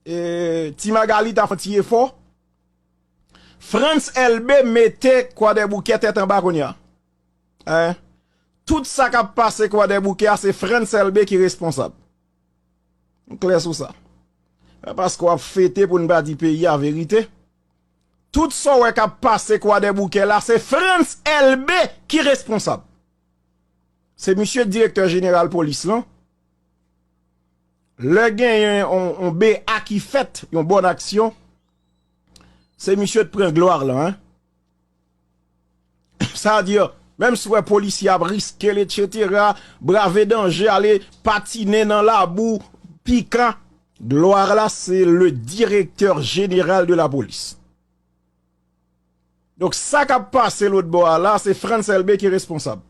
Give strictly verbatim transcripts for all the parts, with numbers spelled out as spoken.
E, Ti Magali ta fè yon ti efò. Frantz Elbé mete Kwadèboukè tèt anba kounye a. Hein? Tout sa k ap pase Kwadèboukè a, se Frantz Elbé ki responsab. Nou klè sou sa. Pa paske w ap fete pou n pa di peyi a verite. Tout sa w wè k ap pase Kwadèboukè la, se Frantz Elbé ki responsab. Se misye direktè jeneral polis lan. Lè genyen on, on B A ki fèt, yon bòn aksyon, se misye t pran glwa lan, hein. Sa di, menm si w wè polisye ap riske l, et cetera, brave danje, ale patinen nan labou, pikan, glwa la, se le directeur général de la police. Donk, sa k ap pase lòt bò a la, se Frantz Elbé ki responsab.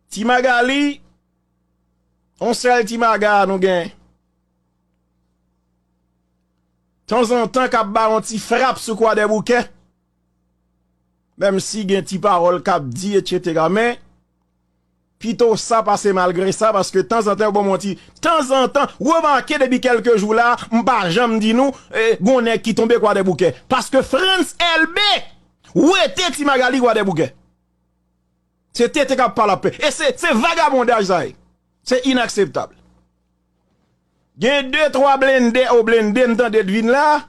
Ti Magali, on sèl Ti Maga nou gen. Tanzantan k ap ba yon ti frap sou Kwadèboukè. Menm si gen ti pawòl k ap di, et cetera. Men, pito sa pase malgre sa, paske tanzantan yo ban m yon ti, tanzantan, remake depi kèlke jou la, m pa janm di nou, e, gon nèg ki tonbe Kwadèboukè. Paske Frantz Elbé wete Ti Magali Kwadèboukè. Se tete k ap pale ap pè. E se, se vagabondaj sa ye. Se inakseptab. Gen de, twa blende, o blende, m tande t vin la.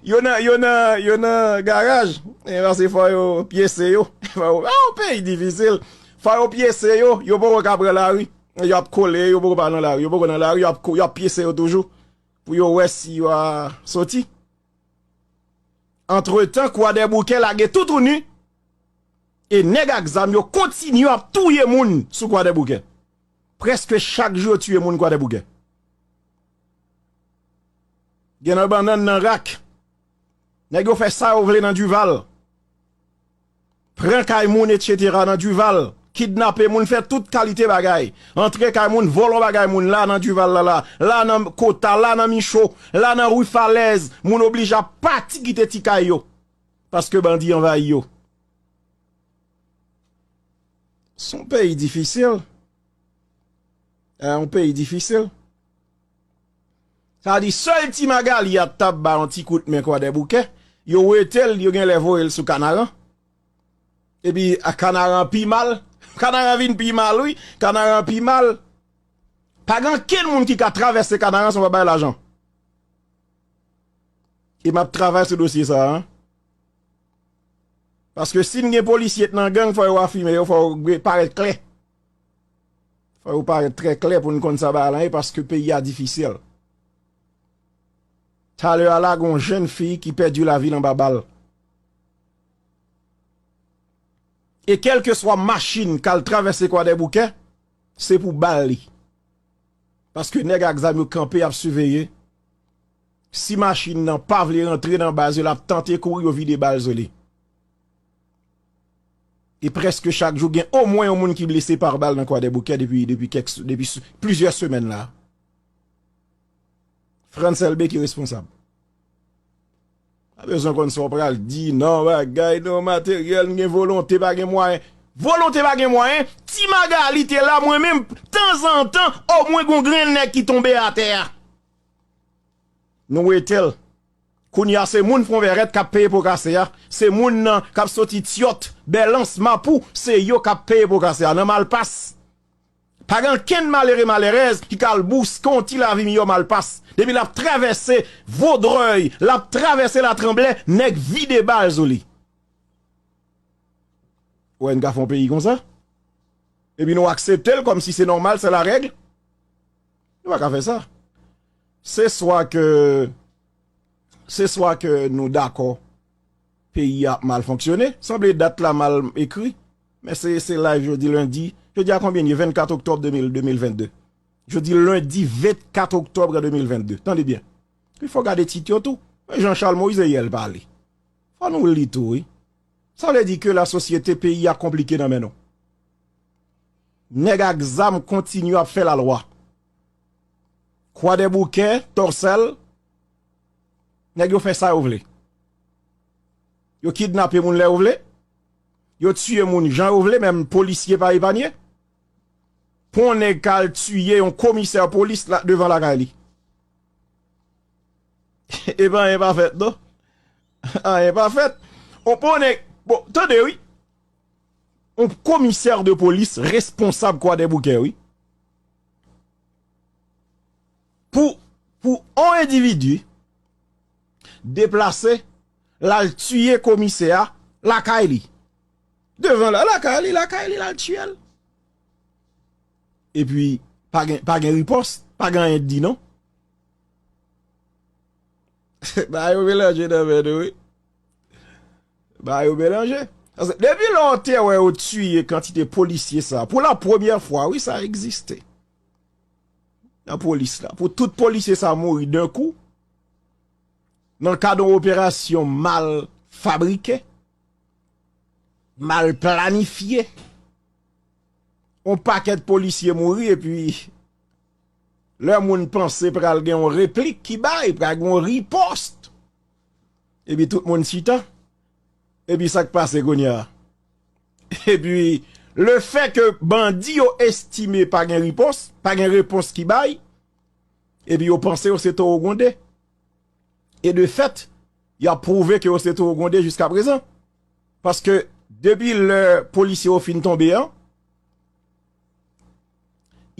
Yo nan, yo nan, yo nan garaj. E paske fò yo pyese yo. Fò yo, a, yon peyi difisil. Fò yo pyese yo, yo poko ka pran lari. Yo ap kole, yo poko pa nan lari. Yo poko nan lari, yo ap ko-, yo ap pyese yo toujou. Pou yo wè si yo a soti. Antretan, Kwadèboukè lage toutouni. E nèg ak zam yo kontinye ap touye moun sou Kwadèboukè. Prèske chak jou yo tiye moun Kwadèboukè. Gen nan bannann nan rak. Nèg yo fè sa yo vle nan Duval. Pran kay moun, et cetera nan Duval. Kidnape moun, fè tout kalite bagay. Antre kay moun, vòlò bagay moun la nan Duval la, la. La nan Kota, la nan Micho, la nan Ri Falèz. Moun oblije ap pati kite ti kay yo. Paske bandi anvayi yo. Se yon peyi difisil. E, yon peyi difisil. Sa di sèl Ti Magali a t ap ba yon ti kout men Kwadèboukè, yo wete l, yo genlè voye l sou Kanaran. Epi, a, Kanaran pi mal. Kanaran vin pi mal, wi. Kanaran pi mal. Pa gen ankenn moun ki ka travèse Kanaran san w pa bay lajan. E m ap travay sou dosye sa a. Paske si n gen polisye k nan gang, fò yo afime yo, fò yo gre-, parèt klè. Fò yo parèt trè klè pou n konn sa bagay la ye, paske peyi a difisil. Talè a la, gen yon jèn fi ki pèdi lavi l anba bal. E kèlkeswa machin k al travèse Kwadèboukè, se pou bal li. Paske nèg ak zam yo kanpe ap siveye. Si machin nan pa vle rantre nan baz yo, l ap tante kouri, yo vide bal sou li. E prèske chak jou, gen omwen yon moun ki blese pa bal nan Kwadèboukè depi, depi kèk, depi s-, plizyè semèn la. Frantz Elbé ki responsab. Pa bezwen konn sa w pral di, non, bagay, non, materyèl, gen volonte, pa gen mwayen. Volonte pa gen mwayen, Ti Magali te la, mwen menm, tanzantan, omwen gon grenn nèg ki tonbe atè a. Nou wete l. Kounye a, se moun Fon Vèrèt k ap peye po kase a. Se moun nan k ap soti Tyòt, Bèlans, Mapou, se yo k ap peye po kase a. Nan Malpas. Pa gen ankenn malere, malerèz ki ka al bouske yon ti lavi miyò Malpas. Depi l ap travèse Vodrèy, l ap travèse Latranblè, nèg vide bal sou li. Ou wè n ka fè yon peyi konsa? Epi nou aksepte l kòmsi se nòmal, se larèg? Nou pa ka fè sa. Se swa ke, se swa ke nou dakò peyi a ap mal fonksyone. Sanble dat la mal ekri. Men se, se live jodi lendi. Jodi a konbyen ye? Vennkat oktòb de mil, de mil vennde. Jodi lendi vennkat oktòb de mil vennde. Tande byen. Wi, fò gade tit yo tou. Men Jean Charles Moïse yè l pale. Fò nou li tou, wi. Sa vle di ke lasosyete peyi a konplike nan men nou. Nèg ak zam kontinye ap fè lalwa. Kwadèboukè, Tòsèl, nèg yo fè sa yo vle. Yo kidnape moun lè yo vle. Yo tiye moun jan yo vle, menm polisye pa epanye. Pou yon nèg ka al tiye yon komisè polis la, devan lakay li. Epi anyen pa fèt, non. Anyen pa fèt. On konnen, bon, tande, wi. On komisè de polis responsab Kwadèboukè, wi. Pou, pou on endividi deplase, l al tiye komisè a lakay li. Devan la, lakay li, lakay li, l al tiye l. Epi, pa gen, pa gen ripòs, pa gen anyen di non. Bagay yo melanje nan men nou, wi. Bagay yo melanje. Paske depi lè w te wè yo tiye kantite polisye sa, pou la premyè fwa, wi, sa egziste. Nan polis la. Pou tout polisye sa mouri d'un coup, nan kad yon operasyon mal fabrike, mal planifye, yon pakèt polisye mouri, epi lè moun panse pral gen yon replik ki bay, pral gen yon ripost, epi tout moun chita. Epi sa k pase kounye a? Epi, le fè ke bandi yo estime pa gen ripons, pa gen repons ki bay, epi yo panse yo se towo gwonde. E de fèt, y ap pwouve ke yo se towo gwonde jiska prezan. Paske depi lè polisye yo fin tonbe an,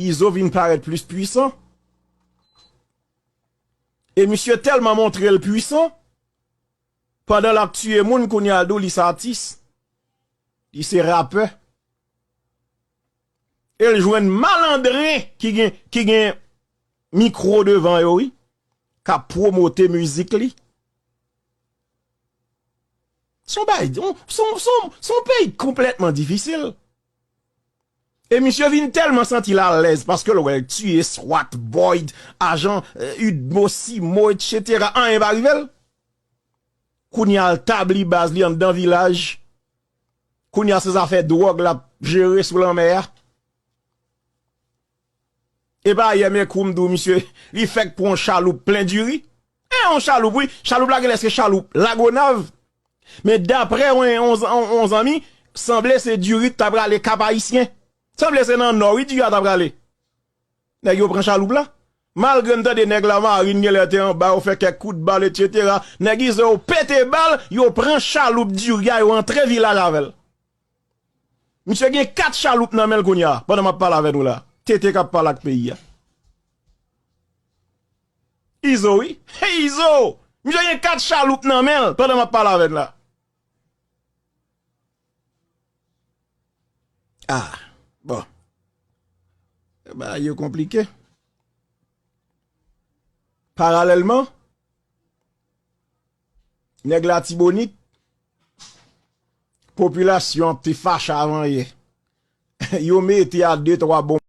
Izo vin parèt plis pwisan. E misye tèlman montre l pwisan, pandan l ap tiye moun, kounye a l di w li se atis, li se rapè. E l jwenn malandren ki gen, ki gen mikwo devan yo, wi, k ap pwomote mizik li. Se yon bagay, se yon, se yon, se yon, se yon peyi konplètman difisil. E misye vin tèlman santi l alèz paske l wè l tiye Swat, Boyd, ajan, eh, Udmo, Simo, et cetera. Anyen pa rive l. Kounye a l tabli baz li anndan vilaj. Kounye a se zafè dwòg l ap jere sou lanmè a. E pa yè men kou m di w, misye, li fèk pran yon chaloup plen diri. E yon chaloup, wi. Chaloup la genlè se chaloup Lagonav. Men daprè yon, yon, yon, yon zanmi, sanble se diri t ap prale Kap Ayisyen. Sanble se nan nò, wi, diri a t ap prale. Nèg yo pran chaloup la. Malgre m tande nèg Lamarin genlè te anba, yo fè kèk kout bal, et cetera. Nèg Izo yo pete bal, yo pran chaloup diri a, yo antre vilaj avè l. Misye gen kat chaloup nan men l kounye a, pandan m ap pale avè nou la. Tete k ap pale ak peyi a. Izo, wi. Hey, Izo! Misye gen kat chaloup nan men l, pandan m ap pale avè n la. Ah, bon. Bagay yo konplike. Paralèlman, nèg Latibonit, popilasyon an te fache avan yè. Yo mete a de twa bonm